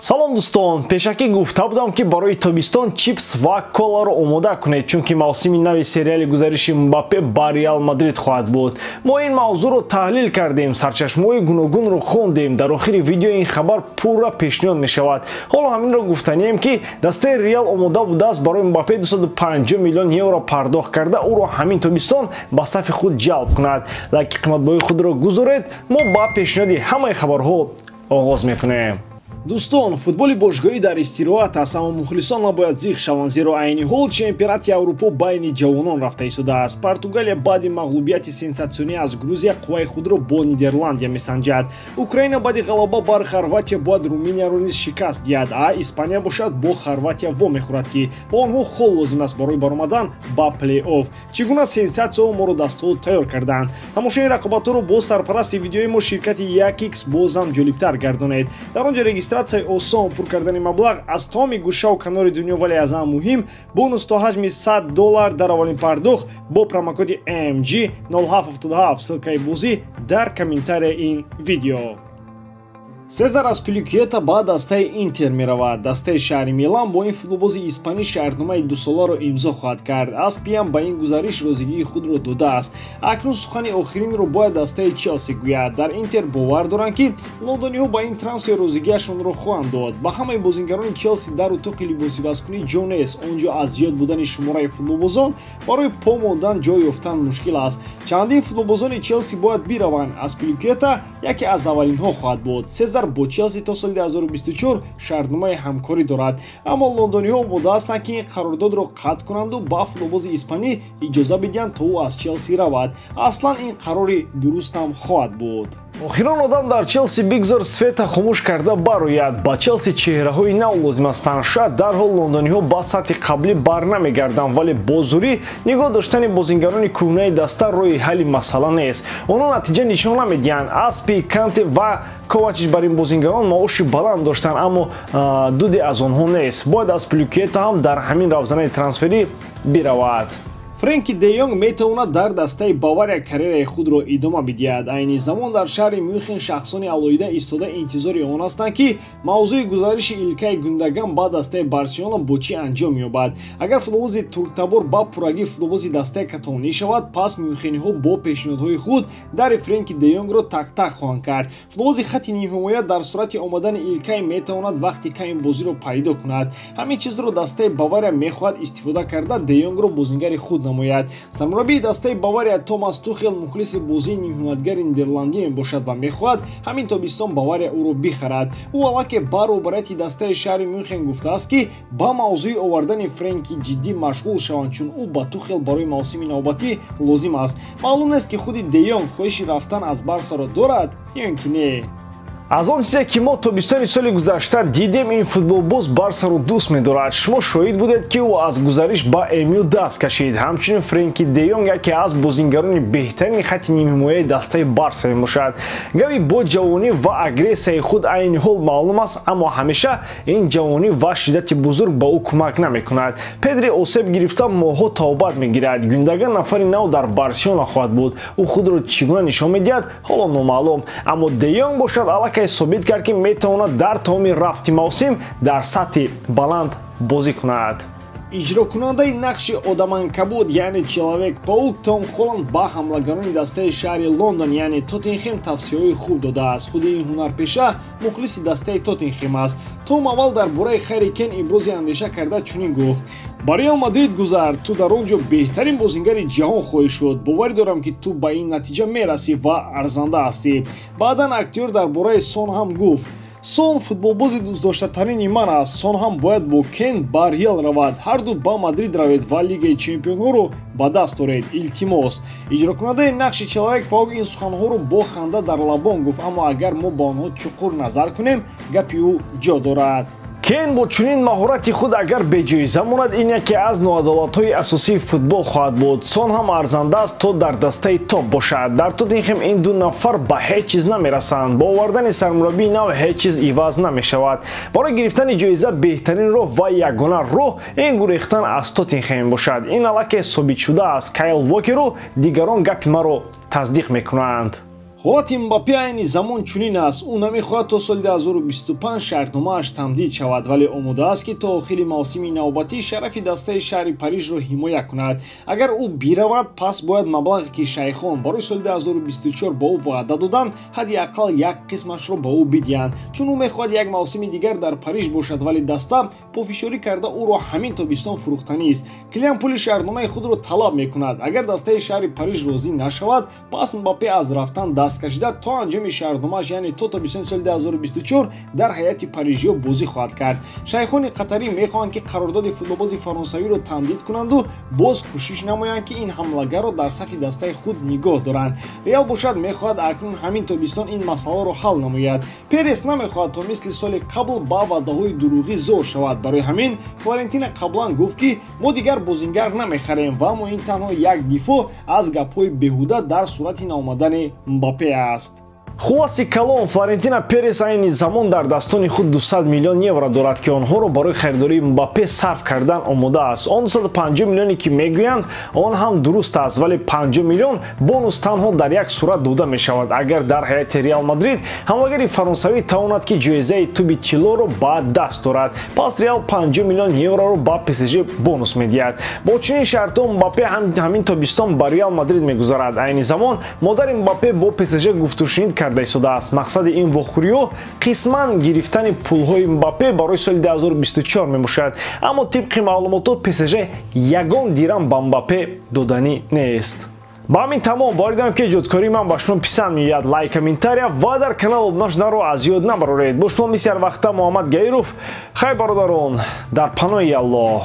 Салом, дӯстон! Пешакӣ гуфта будам, ки барои тобистон чипс ва коларо омода кунед, чунки мавсими нави сериали гузариши Мбаппе ба Реал Мадрид хоҳад буд. Мо ин мавзӯъро таҳлил кардем, сарчашмаҳои гуногунро хондем. Дар охири видео ин хабар пурра пешниҳод мешавад. Ҳоло ҳаминро гуфтанием, ки дастаи Реал омода будааст барои Мбаппе 250 миллион евро пардохт карда, ӯро ҳамин тобистон ба сафи худ ҷалб кунад. Лайки қиматбоҳои худро гузоред. Мо ба пешниҳоди ҳамаи хабарҳо оғоз мекунем. Дӯстон, футболи бошгоҳӣ дар истироҳат аст, аммо мухлисон набояд зиқ шаванд, зеро айни ҳол чемпионати Аврупо байни ҷавонон рафта истодааст. Португалия баъди мағлубияти сенсатсионӣ аз Грузия қувваи худро бо Нидерландия месанҷад. Украина баъди ғалаба бар Хорватия бояд Руминияро низ шикаст диҳад, а Испания бошад, бо Хорватия вомехӯрад, ки ба онҳо хол лозим аст барои баромадан ба плей-офф. Чӣ гуна сенсатсияҳо моро дастҳо тайёр карданд? Тамошои рақобатҳоро бо сарпарасти видеои мо, ширкати 1x, бозам ҷолибтар гардонед. Дар он ҷо регистратсияи осон, пур кардани маблағ аз тамоми гӯшаву канори дунё, вале аз ҳама муҳим, бонус то ҳаҷми 100 доллар дар аввалин пардохт бо промокоди MG 0777. Ссылкаи бозӣ дар комментарияи ин видео. Сезар Аспиликуэта ба дастаи Интер меравад. Дастаи шаҳри Милан бо ин футболбози испанӣ шартномаи дусоларо имзо хоҳад кард. Аспиам ба ин гузариш розигии худро додааст. Акнун сухани охиринро бояд дастаи Челси гӯяд. Дар Интер бовар доранд, ки лондониҳо ба ин трансфер розигиашонро хоҳанд дод. Ба ҳамаи бозингарони Челси дар утоқи либосивазкунӣ ҷо нест. Он ҷо аз зиёд будани шумораи футболбозон барои по мондан ҷой ёфтан мушкил аст. Чандин футболбозони Челси бояд бираванд. Аспиликуэта яке аз аввалинҳо хоҳад буд. Сезар бо Челси то соли 2024 шартномаи ҳамкорӣ дорад, аммо лондониҳо омода ҳастанд, ки ин қарордодро қатъ кунанду ба футболбози испанӣ иҷоза бидиҳанд, то ӯ аз Челси равад. Аслан ин қарори дурустам хоҳад буд. Охирон одам дар Челси бигзор света хомӯш карда барояд. Ба Челси чеҳраҳои нав лозим ҳастанд. Шояд дарҳол лондониҳо ба сатҳи қаблӣ барнамегарданд, вале бо зӯрӣ нигоҳ доштани бозингарони кӯҳнаи даста роҳи ҳалли масъала нест. Онҳо натиҷа нишон намедиҳанд. Аспи, Канте ва Ковачич бар ин бозингарон маоши баланд доштанд, аммо дуде аз онҳо нест. Бояд Аспиликуэта ҳам дар ҳамин равзанаи трансферӣ биравад. Френки де Йонг метавонад дар дастаи Бавария карьераи худро идома бидиҳад. Айни замон дар шаҳри Мюнхен шахсони алоҳида истода интизори он ҳастанд, ки мавзӯи гузариши Илкай Гюндоган ба дастаи Барселона бо чӣ анҷом меёбад. Агар футболбози турктабор ба пуррагӣ футболбози дастаи каталонӣ шавад, пас мюнхениҳо бо пешниҳодҳои худ дари Френки де Йонгро тақтақ хоҳанд кард. Футболбози хатти нимҳимоя дар сурати омадани Илкай метавонад вақти ками бозиро пайдо кунад. Ҳамин чизро дастаи Бавария мехоҳад истифода карда, де Йонгро бозингари худ намояд. Сармураббии дастаи Бавария Томас Тухел мухлиси бозии нимҳимоятгари нидерландӣ мебошад ва мехоҳад ҳамин тобистон Бавария ӯро бихарад. Ӯ аллакай ба роҳбарияти дастаи шаҳри Мюнхен гуфтааст, ки ба мавзӯи овардани Френки ҷиддӣ машғул шаванд, чун ӯ ба Тухел барои мавсими навбатӣ лозим аст. Маълум нест, ки худи де Йонг хоҳиши рафтан аз Барсаро дорад ё ин ки не. Аз он чизе, ки мо тобистони соли гузашта дидем, ин футболбоз Барсаро дӯст медорад. Шумо шоҳид будед, ки ӯ аз гузариш ба МЮ даст кашид. Ҳамчунин Френки де Йонг яке аз бозингарони беҳтарини хатти нимҳимояи дастаи Барса мебошад. Гави бо ҷавонӣ ва агрессияи худ айни ҳол маълум аст, аммо ҳамеша ин ҷавонӣ ва шиддати бузург ба ӯ кӯмак намекунад. Педри осеб гирифта моҳҳо табобат мегирад. Гюндоган нафари нав дар Барселона хоҳад буд. Ӯ худро чӣ гуна нишон медиҳад, ҳоло номаълум, аммо де Йонг бошад, аллакай собит кард, ки метавонад дар тамоми рафти мавсим дар сатҳи баланд бозӣ кунад. Иҷрокунандаи нақши Одаманкабут, яъне Человек Паук, Том Холланд ба ҳамлагарони дастаи шаҳри Лондон, яъне Тоттенхем, тавсияҳои хуб додааст. Худи ин ҳунарпеша мухлиси дастаи Тоттенхем аст. Том аввал дар бораи Ҳарри Кен ибрози андеша карда, чунин гуфт: «Ба Реал Мадрид гузар, ту дар он ҷо беҳтарин бозингари ҷаҳон хоҳӣ шуд. Боварӣ дорам, ки ту ба ин натиҷа мерасӣ ва арзанда ҳастӣ». Баъдан актёр дар бораи Сон ҳам гуфт: «Сон футболбози дӯстдоштатарини ман аст. Сон ҳам бояд бо Кен ба Реал равад. Ҳарду ба Мадрид равед ва Лигаи чемпионҳоро ба даст оред, илтимос». Иҷрокунандаи нақши Человек Паук ин суханҳоро бо ханда дар лабон гуфт, аммо агар мо ба онҳо чуқур назар кунем, гапи ӯ ҷо дорад. Кен бо чунин маҳорати худ агар беҷоиза монад, ин яке аз ноадолатҳои асосии футбол хоҳад буд. Сон ҳам арзанда аст, то дар дастаи топ бошад. Дар Тоттенхем ин ду нафар ба ҳеҷ чиз намерасанд. Бо овардани сармураббии нав ҳеҷ чиз иваз намешавад. Барои гирифтани ҷоиза беҳтарин роҳ ва ягона роҳ ин гурехтан аз Тоттенхем мебошад. Ин аллакай собит шудааст. Кайл Вокеру дигарон гапи маро тасдиқ мекунанд. Ҳолати Мбаппе айни замон чунин аст. Ӯ намехоҳад то соли 2025 шартномааш тамдид шавад, вале омода аст, ки то охири мавсими навбатӣ шарафи дастаи шаҳри Парижро ҳимоя кунад. Агар ӯ биравад, пас бояд маблағе, ки шайхон барои соли 2024 ба ӯ ваъда доданд, ҳадди ақал як қисмашро ба ӯ бидиҳанд, чун ӯ мехоҳад як мавсими дигар дар Париж бошад, вале даста пофишорӣ карда ӯро ҳамин тобистон фурӯхтанист. Килиан пули шартномаи худро талаб мекунад. Агар дастаи шаҳри Париж розӣ нашавад, пас Мбаппе аз рафтан даст кашида то анҷоми шартномааш, яъне то тобистони соли 2024 дар ҳайати парижиё бозӣ хоҳад кард. Шайхони қатарӣ мехоҳанд, ки қарордоди футболбози фаронсавиро тамдид кунанду боз кӯшиш намоянд, ки ин ҳамлагарро дар сафи дастаи худ нигоҳ доранд. Реал бошад, мехоҳад акнун ҳамин тобистон ин масъаларо ҳал намояд. Перес намехоҳад то мисли соли қабл ба ваъдаҳои дурӯғӣ зор шавад. Барои ҳамин Флорентина қаблан гуфт, ки мо дигар бозингар намехарем ва аммо ин танҳо як дифоъ аз гапҳои беҳуда дар сурати наомадани Мбаппе аст. Хулоси калон, Флорентина Перес айни замон дар дастони худ 200 миллион евро дорад, ки онҳоро барои харидории Мбаппе сарф кардан омода аст. Он 250 миллионе, ки мегӯянд, он ҳам дуруст аст, вале 50 миллион бонус танҳо дар як сурат дода мешавад, агар дар ҳайати Реал Мадрид ҳамлагари фаронсавӣ тавонад, ки ҷоизаи туби тиллоро ба даст дорад. Пас Реал 50 миллион евроро ба ПСЖ бонус медиҳад. Бо чунин шартҳо Мбаппе ҳамин тобистон ба Реал Мадрид мегузарад. Айни замон модари Мбаппе бо ПСЖ гуфтушунид карда истодааст. Мақсади ин вохӯриҳо қисман гирифтани пулҳои Мбаппе барои соли 2024 мебошад, аммо тибқи маълумотҳо ПСЖ ягон дирам ба Мбаппе доданӣ нест. Ба ҳамин тамом. Боридам, ки эҷодкории ман ба шумо писанд меояд. Лайк, комментария ва дар канал обуна шуданро аз ёд набароред. Бо шумо мисли ҳар вақта Муҳаммад Гаиров. Хайр, бародарон, дар паноҳи Аллоҳ.